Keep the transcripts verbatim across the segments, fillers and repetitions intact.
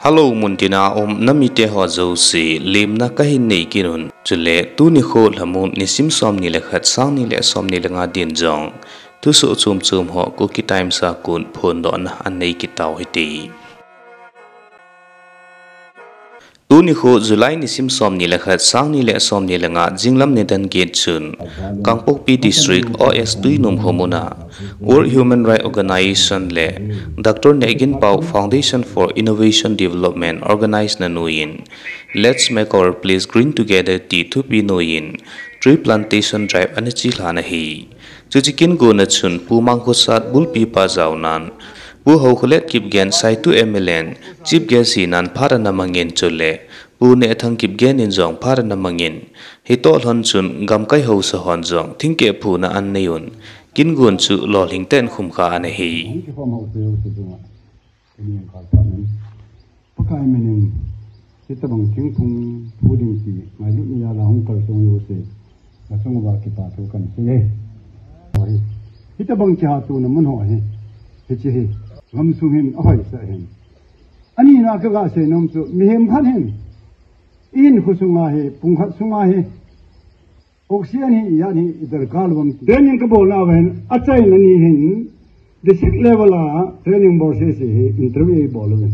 Hello, muntina um namite ho jouse, lemna kahin nei kit un. Chule tuni kho lhamon nisim somni le khat, sangni le somni le nga din jong thusoh chom chom ho Kuki Times a kon phondohna anei kit tau hite. Tuni kho July nisim somni le khat, sangni le somni le nga, jinglam nidan get chun Kangpokpi District O S Tuinom khomun a World Human Rights Organization le Doctor Nehginpao Foundation for Innovation Development organize na noiyin Let's Make Our Place Green Together ti thupi noiyin tree plantation drive ana chelhan ahi. Chuche kin gonna chun Pu Mangkhosat bulpi pa jaonan, Pu Haokholet Kipgen Saitu M L A in chief guest hinan phat ana mangin, chule Pu Nehthang Kipgen in jong phat ana mangin, hitoh lhon chun gamkai haosa hon jong thingkeh phuna anei un, kin gon chu lolhing tah in khumkha ana hi. Hung kikhom ho chu chu chunga, kini ang kal pa min. Pakai minin, hitabang thingphung phu ding ti ngailut nia la hung kalsong jouse, nachung uva kipa thu kahin sei e. Oi, hitabang kihatona mun ho hi, hiche hi gamsung hin ahoisah hin. Anina kaga seinom chu, mihem khat hin, ihin kho sunga hi, pung khat sunga hi, oxygen hi, ijat hi idarkar uvem? Training kabolna uva hin, achaina ni hin, district level a training bol sese hi interview eibol uvin.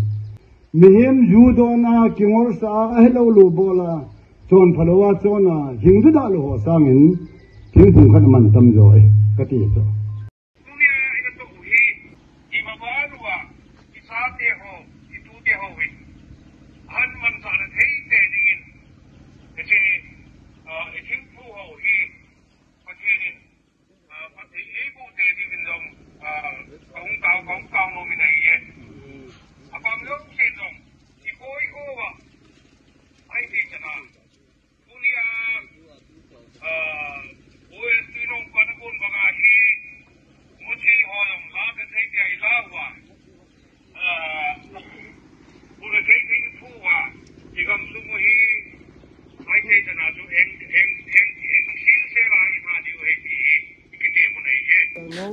Mihem ju dona, kingolsa a, ahilou lou bola, chonphalou a chona, hing juda lou ho sangin, thingphung khat aman tamjo e, kati chu. Tunia inatoh u hi, imaban uva, ichate ho, itute hovin, ahin manchahna thei tei dingin, hiche, ah, ithingphu ho hi, Pathen in, ah, phatthei eiboh tei dingin jong, ah, kahung tao, kahung tao nomin ahi e. Apang jousen jong, ikoi kouva, ahi thei chana. Tunia, ah, O S T nong pan a kon banga hi, muchi ho jong la ka thei dia ila uva. Ah, pu le thei thei thu uva, igamsung u hi, mai thei chana chu eng, eng, eng, eng, sil se la i tha diu ahi ti hi.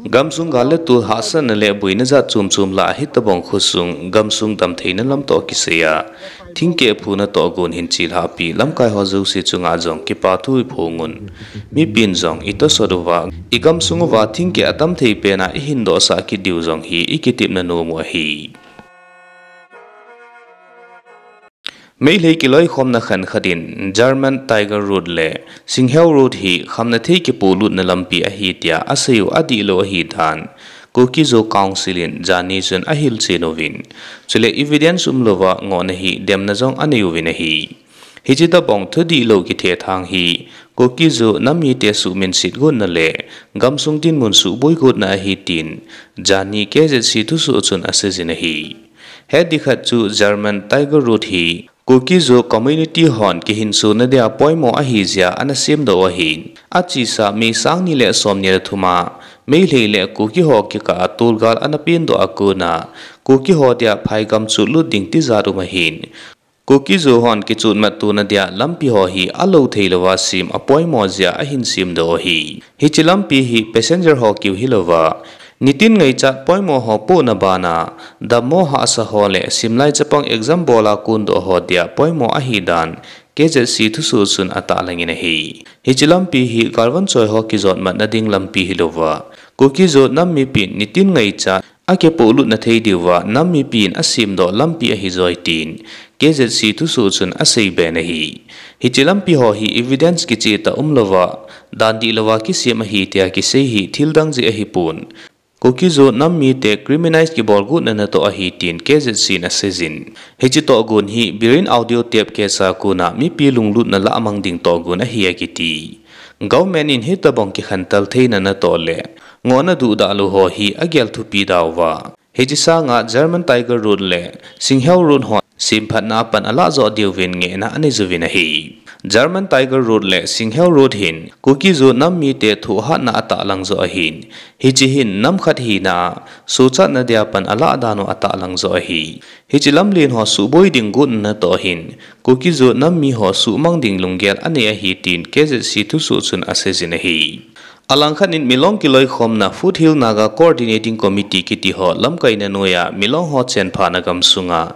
Gamsung gal le tol hahsatna le boina jat chom chom lah a hitabang khosung gamsung damtheina lam toh kisai a, thingkeh phuna tohgon hin chelhahpi lamkai ho jouse chunga jong kipa thu iphong un. Mipin jong itosot uva, igamsung uva thingkeh atam thei pen a ihin dohsah kit diu jong hi ikitepna nom u ahi. Meitei kiloikhomna khankhat in German Tiger Road le Singheu Road hi khamnathei kipohlutna lampi ahi tia asei u adihlou ahi dan Kuki-Zo Council in jani chun ahilchen uvin, chule evidence umlouva ngohna hi demna jong anei uvin ahi. Hiche tobang thudihlou kithethang hi Kuki-Zo nam mite suhminset gotna le gamsung dinmun suhboi gotna ahi tin jani K Z C thusoh chun aseijin ahi. Hetding khat chu German Tiger Road hi Kuki-Zo community hon kihinsona dia poimo ahi jeh a ana semdoh u ahin, achesa May sangni le somni le thum a Meitei le Kuki ho kikah a tolgal ana pendoh a kona Kuki ho dia phaigam chotlut ding tijat um ahin, Kuki-Zo hon kichotmat tona dia lampi ho hi alou theilouva sem apoimo jeh a ahin semdoh u ahi. Hiche lampi hi passenger ho kiu hilouva, nitin ngaichat poimo ho pohna bana, dammo hahsa ho le simlai chapang exam bol a kondoh ho dia poimo ahi dan K Z C thusoh chun atahlangin ahi. Hiche lampi hi galvon choi ho kijotmatna ding lampi hilouva, Kuki-Zo nam mipin nitin ngaichat akipohlutna thei diuva nam mipin asemdoh lampi ahijoi tin K Z C thusoh chun aseiben ahi. Hiche lampi ho hi evidence kichehtah umlouva, dan dihlouva kisem ahi tia kisei hi thildang jeh ahipon, Kuki-Zo nam mite criminalize kibolgotna natoh ahi tin K Z C in aseijin. Hiche tohgon hi Biren audio tape case a kona mipi lunglutna lahmang ding tohgon ahi akiti. Government in hitobang kikhantel theina natoh le ngohna duhdahlou ho hi agel thupi dauva, hiche sanga German Tiger Road le Singheu Road ho semphatna a pan alah joh diuvin ngehna anei jouvin ahi. German Tiger Road le Singheu Road hin Kuki-Zo nam mite thohhatna atahlang joh ahin, hiche hin nam khat hina a sochatna dia pan alah dan u atahlang joh ahi. Hiche lamlen ho suhboi ding gotna natoh hin Kuki-Zo nam miho suhmang ding lunggel anei ahi tin K Z C thusoh chun aseijin ahi. Alangkhat in Milong kiloikhomna Foothill Naga Coordinating Committee kiti ho lamkaina noiya Milong ho chenphana gamsunga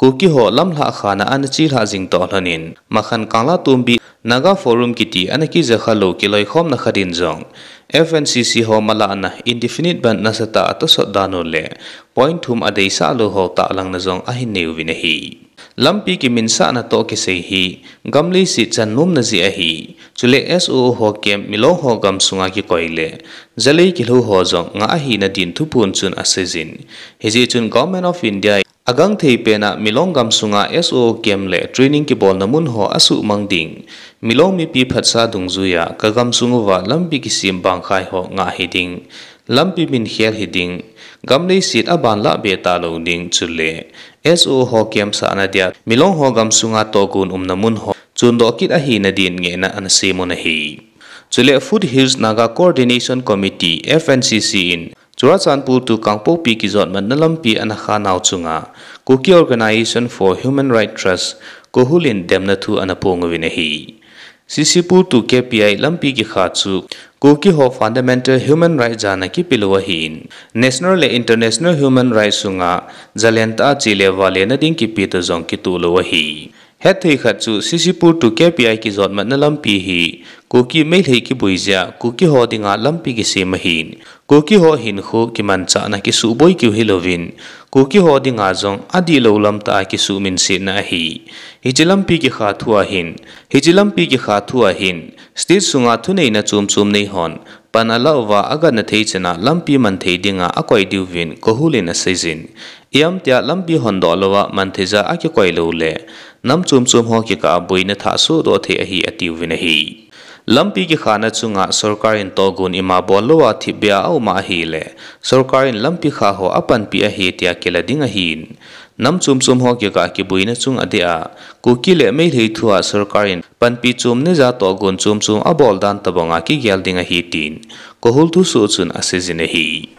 Kuki ho lamlhah khana ana chelhah jing toh lhonin, Makhan Kangla Tumbi Naga Forum kiti ana kijakha lou kiloikhomna khat in jong F N C C ho malahna indefinite bandh nasatah a tosot dan u le point thum adeisah lou ho tahlangna jong ahin nei uvin ahi. Lampi kiminsahna toh kisei hi gam leiset chan nomna jeh ahi. Chule S O O ho camp Milong ho gamsunga kikoi le jalei kilhou ho jong ngah ahina din thuphon chun aseijin. Hijeh chun Government of India in agangthei pena Milong gamsunga S O O camp le training kibolna mun ho asuhmang ding, Milong mipi phatsa dungjuiya kagamsung uva lampi kisem bangkhai ho ngah hiding, lampi minkhel hiding, gam leiset abanlah be talou ding chule S O O ho camp sahna dia Milong ho gamsunga tohgon umna mun ho chondoh kit ahina din ngehna ana sem un ahi. Chule Foothills Naga Coordination Committee, F N C C in Churachandpur to Kangpokpi kijotmatna lampi ana khanau chunga Kuki Organization for Human Rights Trust, KOHUR in demna thu ana phong uvin ahi. CCpur to K P I lampi kikha chu Kuki ho fundamental human right jana kipelou ahin, national le international human rights sunga jalentah a che le vale nading kipe toh jong kitoh lou ahi. Hetthei khat chu CCpur to K P I kijotmatna lampi hi Kuki Meitei kiboi jeh a Kuki ho dinga lampi kisem ahin, Kuki ho hinkho kimanchahna kisuhboi keu hilouvin, Kuki ho dinga jong adihlou lamtah a kisuhminsetna ahi. Hiche lampi kikha thu ahin, hiche lampi kikha thu ahin, state sunga thuneina chomchom nei hon pan alah uva agatna thei chana lampi manthei dinga akoi diuvin KOHUR in aseijin. Ijemtia lampi hondoh louva mantheija akikoi lou le nam chomchom ho kikah a boina thah sohdoh thei ahi atiuvin ahi. Lampi kikhana chunga sorkar in tohgon ima bol louva thipbeh a aum ahile, sorkar in lampi kha ho apanpi ahi tia kila ding ahin, nam chomchom ho kikah a kiboina chung adeh a, Kuki le Meitei thua sorkar in panpi chom neija tohgon chomchom abol dan tobanga kigel ding ahi tin KOHUR thusoh chun aseijin ahi.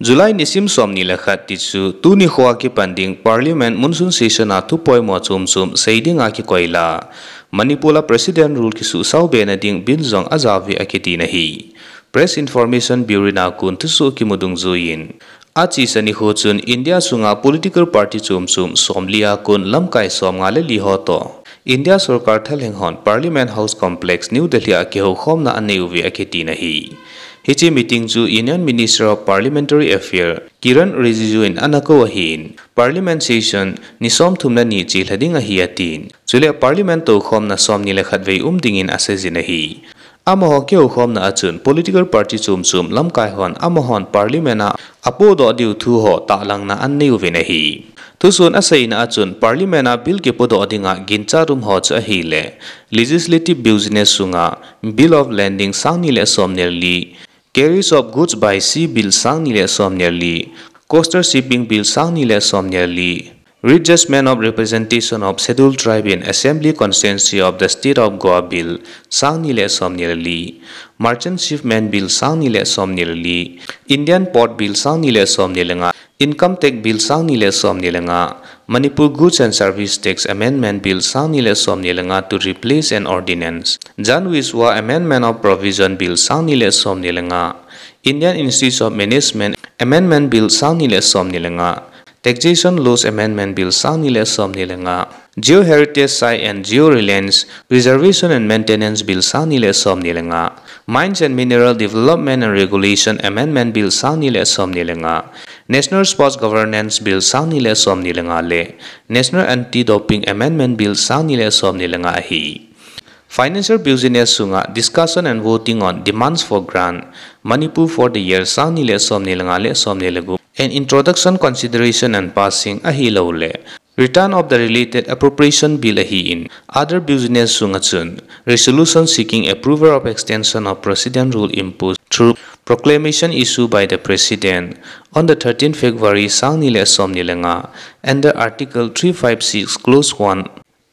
July nisim somni le khat tichu tuni khoa kipan ding Parliament monsoon session a thupoimo chomchom sei dinga kikoi la, Manipur a President Rule kisuhsao be nading bill jong ajao uve akitin ahi. Press Information Bureau in akon thusoh kimu dungjuiyin, achesa nikho chun India sunga political party chomchom somli a kon lamkai somnga le li ho toh India sorkar thalheng hon Parliament House Complex, New Delhi a kihoukhomna anei uve akitin ahi. Hiche meeting chu Union Minister of Parliamentary Affairs Kiren Rijiju in ana kou ahin, Parliament session ni somthum le ni chelha ding ahi atin, chule Parliament toukhomna somni le khat vei um dingin aseijin ahi. Amaho kihoukhomna a chun political party chomchom lamkai hon amahon Parliament a apohdoh diu thu ho tahlangna anei uvin ahi. Thusoh in aseina a chun Parliament a bill kipohdoh dinga ginchat um ho chu ahile, Legislative Business sunga Bill of Landing sangni le somni le li, Carriage of Goods by Sea Bill sangni le somni le li, Coastal Shipping Bill sangni le somni le li, Readjustment of Representation of Scheduled Tribe in Assembly Constituency of the State of Goa Bill sangni le somni le li, Merchant Shipment Bill sangni le somni le li, Indian Port Bill sangni le somni le nga, Income Tax Bill sangni le somni le nga, Manipur Goods and Service Tax Amendment Bill sangni le somni le nga to replace an ordinance, Jan Vishwas Amendment of Provision Bill sangni le somni le nga, Indian Institute of Management Amendment Bill sangni le somni le nga, Taxation Laws Amendment Bill sangni le somni le nga, Geo Heritage Site and Geo Reliance Preservation and Maintenance Bill sangni le somni le nga, Mines and Mineral Development and Regulation Amendment Bill sangni le somni le nga, National Sports Governance Bill sangni le somni le nga le National Anti-Doping Amendment Bill sangni le somni le nga ahi. Financial Business sunga Discussion and Voting on Demands for Grant, Manipur for the Year sangni le somni le nga le somni le gup, and Introduction, Consideration and Passing ahilouleh Return of the Related Appropriation Bill ahin, Other Business sunga chun Resolution seeking approval of extension of President rule imposed through proclamation issued by the President on the thirteenth February sangni le somni le nga under Article three five six Clause one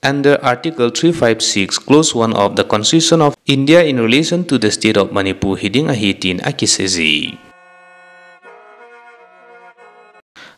under Article three five six, Clause one of the Constitution of India in relation to the State of Manipur hiding ahi tin akiseiji.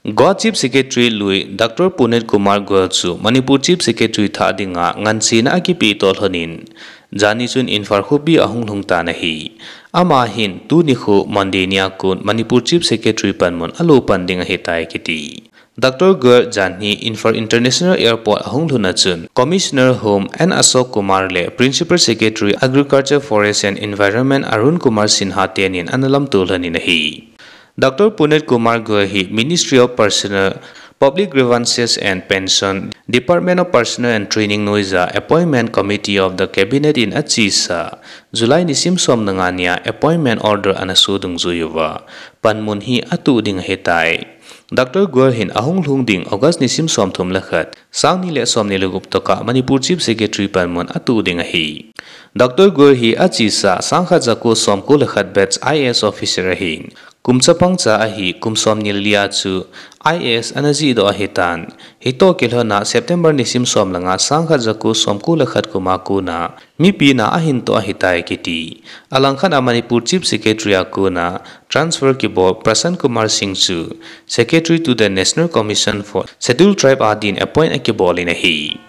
Goa Chief Secretary lui Doctor Puneet Kumar Goel chu Manipur Chief Secretary thah dinga nganchena akipeh toh lhonin, jani chun Imphal khopi ahung lhung tan ahi. Ama hin tuni kho Monday nia kon Manipur Chief Secretary panmun alo pan ding ahitai kiti. Doctor Goel janhi Imphal International Airport ahung lhun a chun Commissioner Home N Ashok Kumar le Principal Secretary Agriculture, Forest and Environment Arun Kumar Sinha tenin ana lamto lhonin ahi. Doctor Puneet Kumar Goel hi Ministry of Personnel, Public Grievances and Pension, Department of Personnel and Training noija Appointment Committee of the Cabinet in achesa July nisim som le nga nia appointment order ana so dungjui uva, panmun hi atuh ding ahitai. Doctor Goel hin ahung lhung ding August nisim somthum le khat, sangni le somni le gup tokah Manipur Chief Secretary panmun atuh ding ahi. Doctor Goel hi achesa sangkhat jako somko le khat batch I A S officer ahin, kum chapang cha ahi, kum somni le lia chu I A S ana jihdoh ahitan. Hitoh kilhona September nisim som le nga sangkhat jako somko le khat kuma kona mipi na ahin toh ahitai kiti. Alangkhat a Manipur Chief Secretary a kona transfer kibol Prashant Kumar Singh chu Secretary to the National Commission for Scheduled Tribe a din appoint akibol in ahi.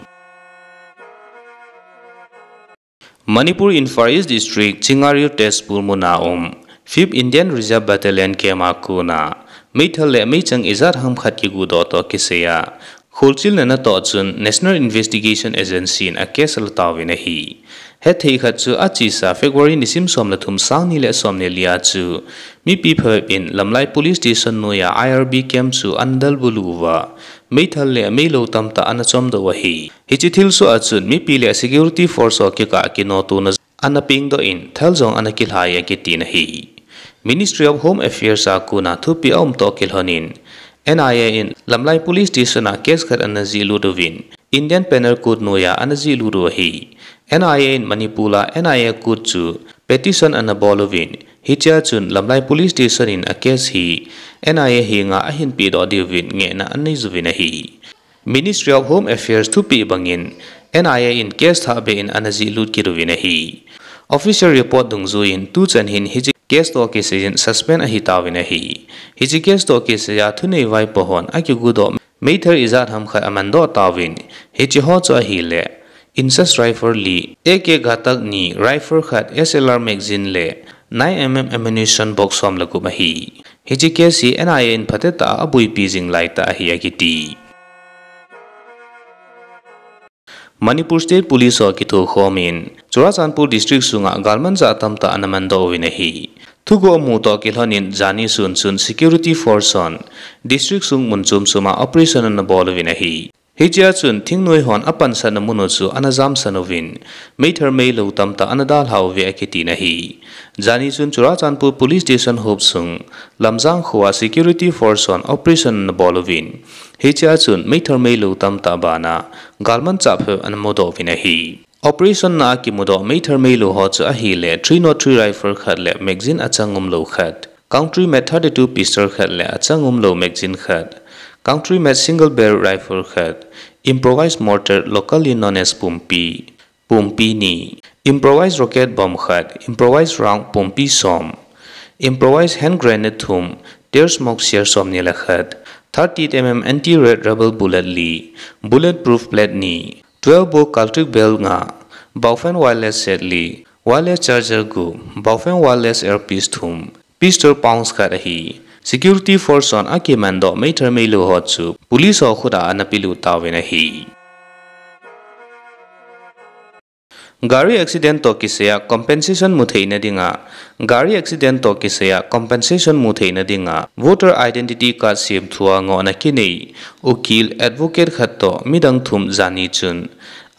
Manipur in Far East District, Chingaryu Tezpur muna um, Fifth Indian Reserve Battalion camp a kona meithal le meichang ijat ham khat kiguhdoh toh kisaiya kholchilna natoh chun National Investigation Agency in a case ala tauvin ahi. Hetthei khat chu achesa February nisim som le thum sangni le somni le lia chu mipi phabep in Lamlai Police Station noiya I R B camp chu ana dalbulu uva, meithal le meilou tamtah ana chomdoh u ahi. Hiche thilsoh a chun mipi le security force ho kikah a kinotona ana pengdoh in thal jong ana kilhai e akitin ahi. Ministry of Home Affairs a kona thupeh aum toh kilhonin N I A in Lamlai Police Station a case khat ana jihlut uvin Indian Penal Code noiya ana jihlut u ahi. N I A in Manipur a N I A code chu petition ana bol uvin, hichea chun Lamlai Police Station in a case hi N I A henga ahin pehdoh diuvin ngehna anei uvin ahi. Ministry of Home Affairs thupeh bangin N I A in case thahbeh in ana jihlut kit uvin ahi. Official report dungjuiyin tuchan hin hiche case toh kisaiyin suspend ahitauvin ahi. Hiche case toh kisaiya thunei vaipo hon akiguhdoh meithal ijat ham khat amandoh tauvin, hiche ho chu ahile Insas rifle li, A K Ghatak ni, rifle khat, S L R magazine le nine M M ammunition box som le gup ahi. Hiche case hi N I A in phatetah a abuipi jing laitah ahi akiti. Manipur State Police ho kithokhom in Churachandpur District sunga galmanchah tamtah ana mandoh uvin ahi. Thuguh amu toh kilhonin jani sun chun security force hon district sung mun chom choma operation ana bol uvin ahi. Hichea chun thingnoi hon apansatna mun u chu ana jamsan uvin, meithal meilou tamtah ana dalhauve akitin ahi. Jani chun Churachandpur Police Station hop sung Lamjang khoa security force hon operation ana bol uvin, hichea chun meithal meilou tamtah bana galmanchah phabep ana mudoh uvin ahi. Operation na a kimudoh meithal meilou ho chu ahile three nought three rifle khat le magazine achang umlou khat, country made thirty-two pistol khat le achang umlou magazine khat, country made single barrel rifle khat, improvised mortar locally known as pumpi, pumpi ni, improvised rocket bomb khat, improvised round pumpi som, improvised hand grenade thum, tear smoke shell somni le khat, thirty-eight M M anti-raid rubber bullet li, bulletproof plate ni, twelve bore Caltric belt nga, Baofeng wireless set li, wireless charger gup, Baofeng wireless earpiece thum, pistol pouch khat ahi. Security force hon akimandoh meithal meilou ho chu police ho khut a ana pelut tauvin ahi. Gari accident toh kisaiya compensation mutheina dinga, gari accident toh kisaiya compensation mutheina dinga voter identity card semthua ngohna kinei ukil advocate khat toh midang thum jani chun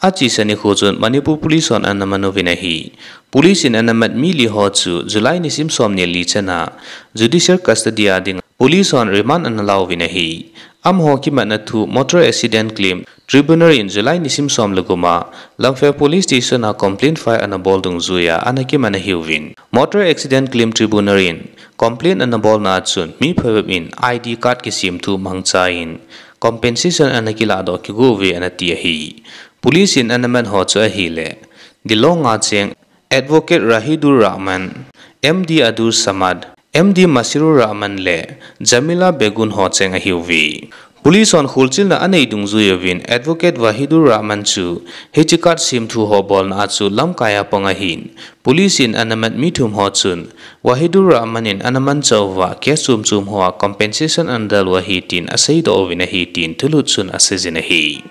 achesa nikho chun Manipur Police hon ana man uvin ahi. Police in ana mat mi li ho chu July nisim somni le li chana judicial custody a dinga police hon remand ana lauvin ahi. Amaho kimatna thu Motor Accident Claim Tribunal in July nisim som le gup a Lamphel Police Station a complaint file ana bol dungjuiya ana kiman ahiuvin, Motor Accident Claim Tribunal in complaint ana bolna a chun mi phabep in I D card kisemthu mangcha in compensation ana kilahdoh kigouve ana ti ahi. Police in ana mat ho chu ahile Dilong a cheng Advocate Rahidur Rahman, M D Abdul Samad, M D Masirur Rahman le Jamila Begum ho cheng ahiuve. Police hon kholchilna anei dungjui uvin Advocate Wahidur Rahman chu hiche card semthu ho bolna a chu lamkai a pang ahin, police in anamat mi thum ho chun Wahidur Rahman in anamanchah uva case chom chom hoa compensation anadel u ahi tin aseidoh uvin ahi tin thulhut chun aseijin ahi.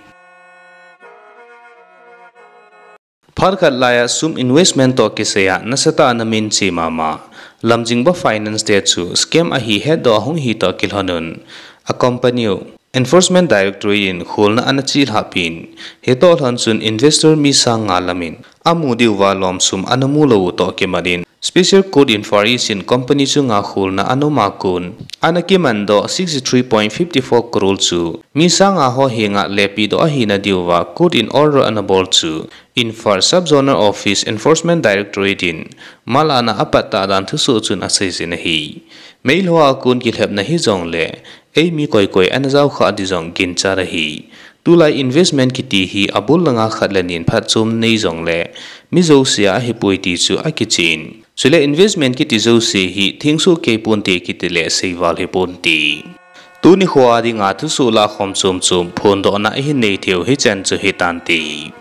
Phat khat laiya sum investment toh kisaiya nasatah a anaminche mama Lamjingba Finance te chu scam ahi hetdoh ahung hi toh kilhonun, a company u Enforcement Directorate in kholna anachelhah pin, hitoh lhon chun investor mi sang nga lamin amu diuva lom sum anamu lou u toh kimat in, Special Court in Far East in company chunga kholna ana um a kon, ana kimandoh sixty-three point five four crore chu mi sang nga ho henga lepidoh ahina diuva court in order anabol chu, Imphal Sub Zonal Office Enforcement Directorate in malana apattah dan thusoh chun aseijin ahi. Meilhou a kon kilhepna hijongle, eimi koi koi anajaokhah ding jong ginchat ahi. Tulai investment kiti hi abul langa khat le ni in phatchomna nei jongle, mi jousea ahipoi ti chu akichen. Chule investment kiti jouse hi thengsoh kei ponte kitile seival hiponte. Tuni khoa dinga thusoh lahkhom chom chom phondohna ihin nei theiu hichan chu hitante.